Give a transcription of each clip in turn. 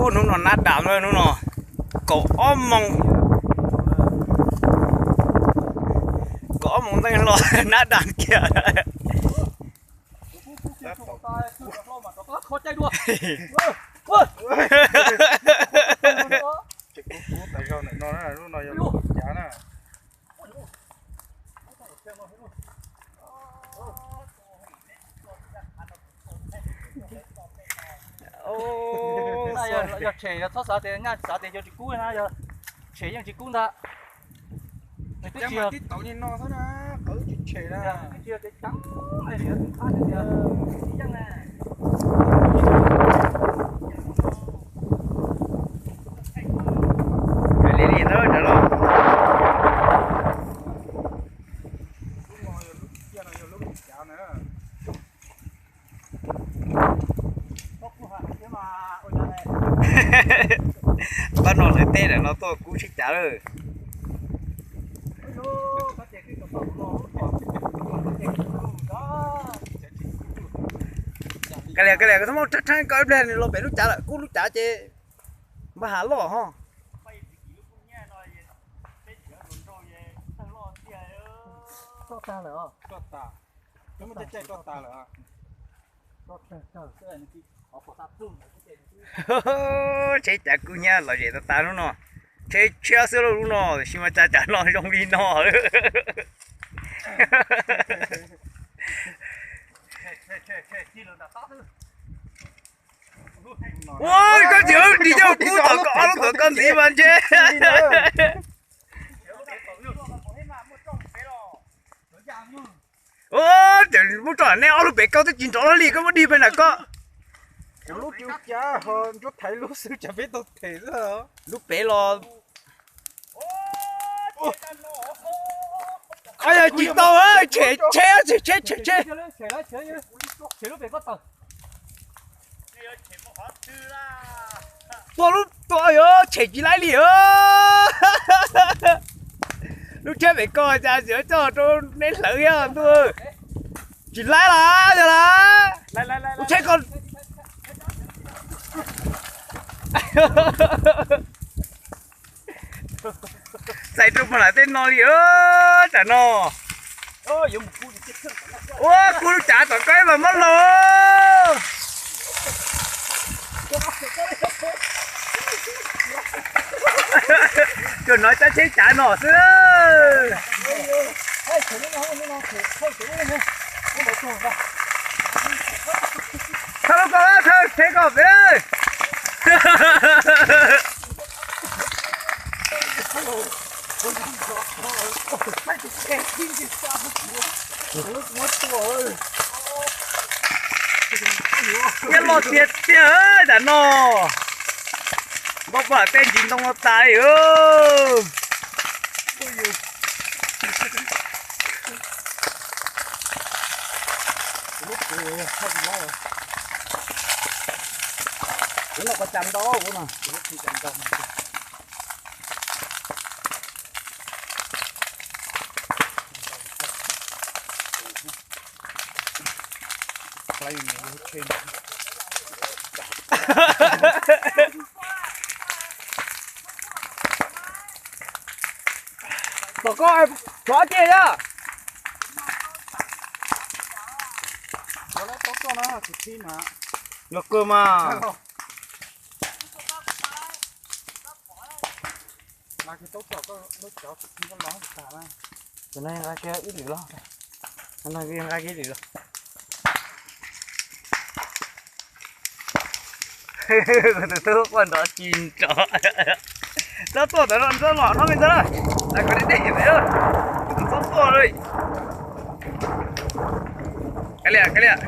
Hnub no nab dam lawm hnub no, kaum ob moos, kaum ob moos nteej hlo nab dam kiag. Yog tshem yog txhob xav tias nyaj xav tias yog tsis kub na, yog tshem yeej tsis kub ntag. Nws twb tsis yog, tib tau no xwb na, qawv tsis tshem na. Li li ntawd los. Pab no lawv teb lawm no tuaj kub sib cav lawm. Kav liam, kav liam, koj txhob muab rhab rheeb, koj ib pliag nws los pem lub cav lawm, kub lub cav ces npaj has loj ho. Tsheb cav kub hnyiab lom zem tas tas lub no. Tsheb tshiab xwb lub no, tab sis mas cav cav no zoo li no. Ua, koj tsis dim coj kub tom koj ob lub tuam koj ntxiv mas ntshe. Ua, ces muab rau nej ob lub pem koj twb tsis nrov li, koj muab dig pem nram koj. Lub cav ho Ntsuab Thaiv lub xwb, tsam peb tau them xwb. Lub pem los, yog tsis tau, tshem tsheb, tshem tsheb, tshem tsheb. Tua lub tua, tshem tsis laib li. Lub tsheb pem koj cas tsis coj rau neb hlawv thiab ntuj. Tsis laib los yog las. Lub tsheb ko txais rau puag nram tej no li tam no. Ua, kub lub cav tom koj ib mas mob los. Tsuas hnov cab tsheb cav no xwb. Thawb lub ko, thawb tsheb ko pem. Nyob loj tiag tiag tam no. Npaj paj tej ntsis ntoo no tas li. Kuv no ko cas ntau no. Tom koj tsov tiag yog. Los kawg mas. Cov no nqa kiag ib lwm los. Nqa kiag ib lwm los. Tus tub quaj nrov tsis nrov. Txhob tuaj ntawd, txhob los no me ntxawg. Kom deb deb, txhob tuaj li. Kav liam, kav liam.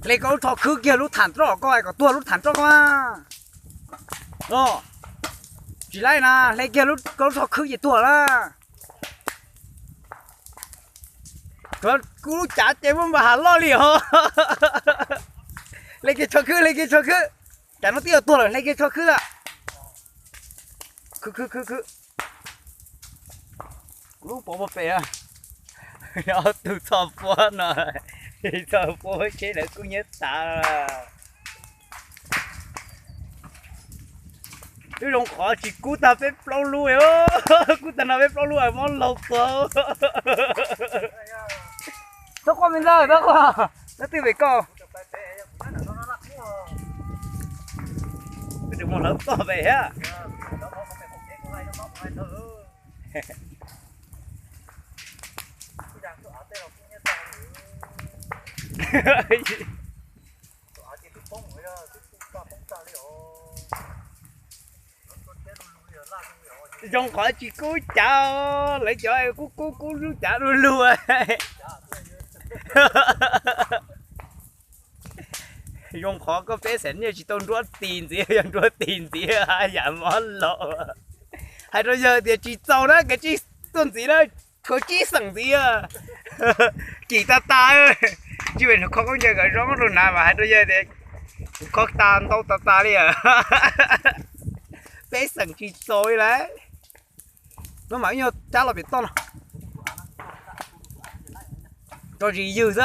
Hle koj lub tsho khwb kiag lub tham roj, koj hais kom tuag lub tham roj koj. Tsis laib na, hle kiag koj lub tsho khwb ces tuag na. Kuv lub cav ces muaj npa has loj li os. Hle kiag tsho khwb, hle kiag tsho khwb. Cas no twb yuav tuag lawm, hle kiag tsho khwb. Khwb khwb khwb khwb. Kub pov puag pem, ob tug txhoj puab no, txhoj puab tsheb lawv kub hnyiab tas. Twb zoo qhov tsis kub tag peb plaub lub, kub tag no peb plaub lub mob laug tuag. Txhob quaj me ntxawg, txhob quaj, nyob twj pem koj. Mus hlawv toj pem thiab. Zoo qhov tsis kub cav, lawv cov kub kub kub lub cav luj luj. Zoo qhov koj peb xam nej tsis tau nruab tis ntxiv, yog nruab tis ntxiv haj yam mob laug. Hais rau yawg tias tsis txaus na, kev tsis tuaj ntxiv na, khaws tsib xeem ntxiv. Kim tas tas, tsis pem nws kho khaub ncaws kom zoo rau na mas hais rau yawg tias kho tas ntau tas tas li. Peb xeem tsis txaus li lawm. Maj mam ib nyuag rab los pem toj no. Tso zis ywg xwb.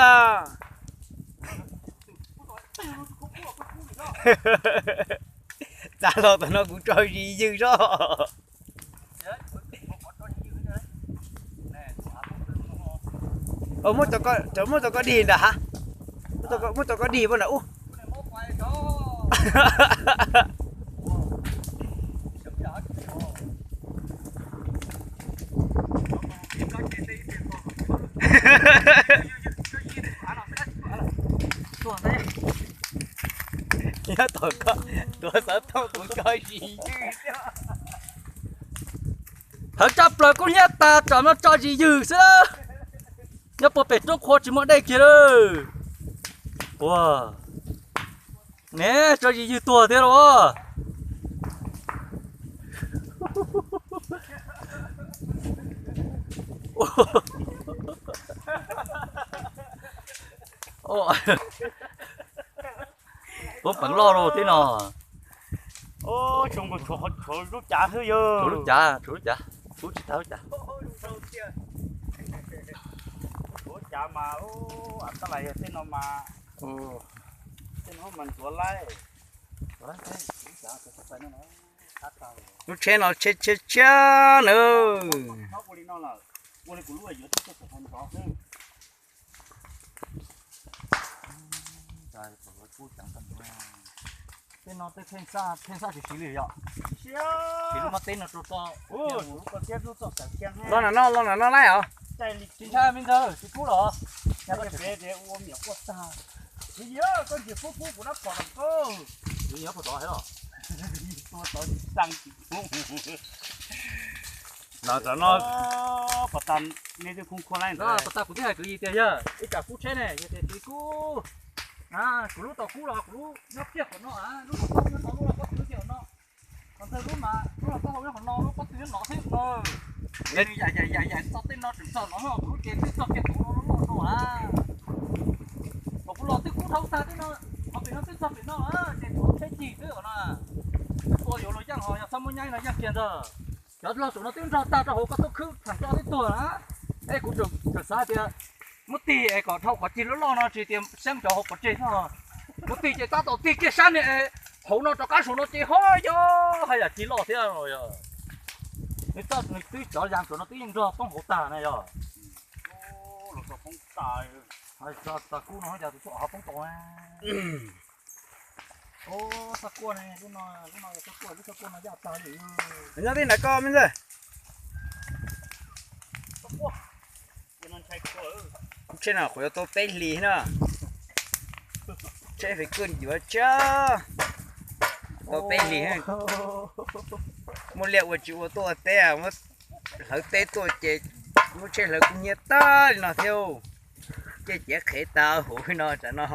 Txav los tam no kuv tso zis ywg zoj. Muab cov koj dig nram hav, muab cov koj dig poj nram ub. Nyob tom koj tuav xov tooj kuv tso zis ywg. Hawv tshaj plaws kub hnyiab tas, tam no tso zis ywg xwb. Nyob puag pem roob qhua tsis muaj dej kiag lawm. Ua, ne tso zis ywg tuag thiab los. Puab peev loj rau tib no. Tshuav lub cav xwb yog. Tshuav lub cav, tshuav lub cav, tshuav tsis tag lub cav. Tshuav lub cav mas, tab lais yog tej no mas, tej no mas ntxuav laib. Lub tsheb no tsheb tshiab tshiab na. Tej no tej pheej xaj siv siv li yom. Siv lub mab teb no rau toj. Los nram no, los nram no laij os. Tsis ntshai me ntxawg, tsis kub los. Koj ntsia kub kub kuv nab phom los koj. Tov heev los. Tua tov tsis tag tsis kub. Los tam no pas tas nej twb khoob khuab laib ntawd. Pas tas kuv twb hais kwv Yis tias yog ib tsam kub tsheb ne, yog tias tsis kub, kuv lub tau kub los kuv lub nyob kiag qhov no, lub nyob tau lub los pob tw kiag qhov no. Qhov ntawd lub mas lub los taub hau nyob qhov no, lub pob tw nyob no xwb no. Yam yam yam txog tej no tseem txog no, kuv lub ces twb txog kiag tus no loj no a. Thaum kuv los twb kub dhau tag tej no, qhov pem no twb txog pem no, ces thaum lub tsheb cig xwb no. Tua yuav luag yeej ho yog txhob muab nyaib no yeej kiag ntag. Cov loj saum no twb nrog tag rau hauv koj tuaj khwb thaum koj twb tuag na. Es kuv tseem xav hais tias muab tig es kom dhau qhov cig loj loj no tsis tias saib cov hauv pov tseg xwb. Muab tig ces tab tom tig kiag sab ni, hauv no rov qab saum no ces ho yog haj yam cig loj thiab no yog. Nws twb cov yas saum no twb yeej nrog poob hauv tag na yog. Los tau poob tas. Tag kub no cas tus txuj ho poob tau. Txoj kua ne, lub no, lub no yog txoj kua, lub txoj kua no yaj tag li. Nyob teb nram koj me ntxawg. Tsheb no qhuav yuav tau peb hlis na. Tsheb fem kuj yuav tshiab. Tau peb hlis. Muaj liaj ua tsis ua tuaj ua teb, muab hlawv teb tuaj ces muab tsheb hlawv kub hnyiab tag li no thiab. Ces ciav qhev tas huv no tam no.